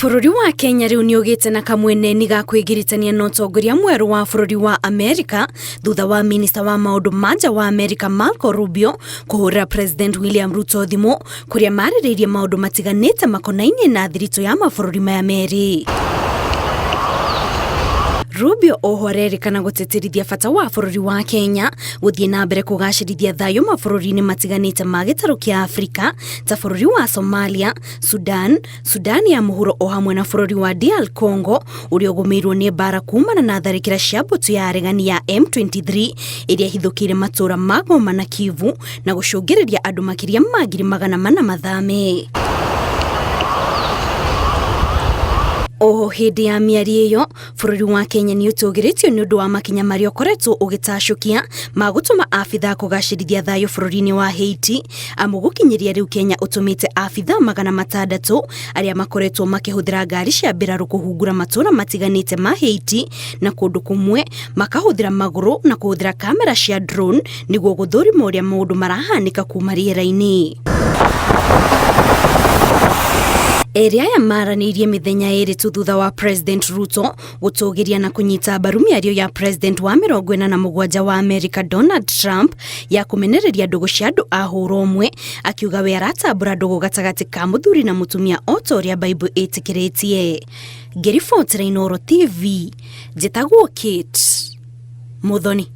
Bũrũri wa Kenya rĩu nĩ ũgĩte na kamweneni ga kwĩgiritania na ũtongoria mwerũ wa bũrũri wa Amerika thutha wa minista wa maũndũ ma nja wa Amerika Marco Rubio kũhũrĩra President William Ruto thimũ kũrĩa marĩrĩirie maũndũ matiganĩte makonainie na thiritũ ya mabũrũri maya merĩ. Rubio oho arerĩkana gũtĩtĩrithia bata wa bũrũri wa Kenya gũthiĩ na mbere kũgacĩrithia thayũ mabũrũri-inĩ matiganĩte ma gĩtarũ kĩa Afrika ta bũrũri wa Somalia, Sudan, Sudan ya mũhuro o hamwe na bũrũri wa DR Congo ũrĩa ũgũmĩirwo nĩ mbara kumana na tharĩkĩra cia mbũtũ ya aregani ya M23 ĩrĩa ĩhithũkĩire matũũra ma Goma na Kivu na gũcũngĩrĩria andũ makĩria ma 400,000 mathame. Oho hĩndĩ ya mĩario ĩyo Bũrũri wa Kenya nĩ ũtũgĩrĩtio nĩ ũndũ wa makinya marĩa ũkoretwo ũgĩtacũkia ma gũtũma abithaa kũgacĩrithia thayũ bũrũri-inĩ wa Haiti, amu gũkinyĩria rĩu Kenya ũtũmĩte abithaa 600 arĩa makoretwo makĩhũthĩra ngari cia mbirarũ kũhungura matũra matiganĩte ma Haiti na kũndũ kũmwe makahũthĩra magũrũ na kũhũthĩra kamera cia drone nĩguo gũthũrima ũrĩa maũndũ marahanĩka kuma rĩera-inĩ. Erĩ aya maranĩirie mĩthenya ĩrĩ tu thutha wa President Ruto gũtũgĩria na kũnyita mbaru mĩario ya President wa 47 wa Amerika Donald Trump ya kũmenereria ndũgũ cia andũ a hũra ũmwe, akiuga we aratambũra ndũgũ gatagatĩ ka mũthuri na mũtumia o ta ũrĩa Bible ĩtĩkĩrĩtie. Ngĩribotera Inooro TV, njĩtagwo Kate Muthoni.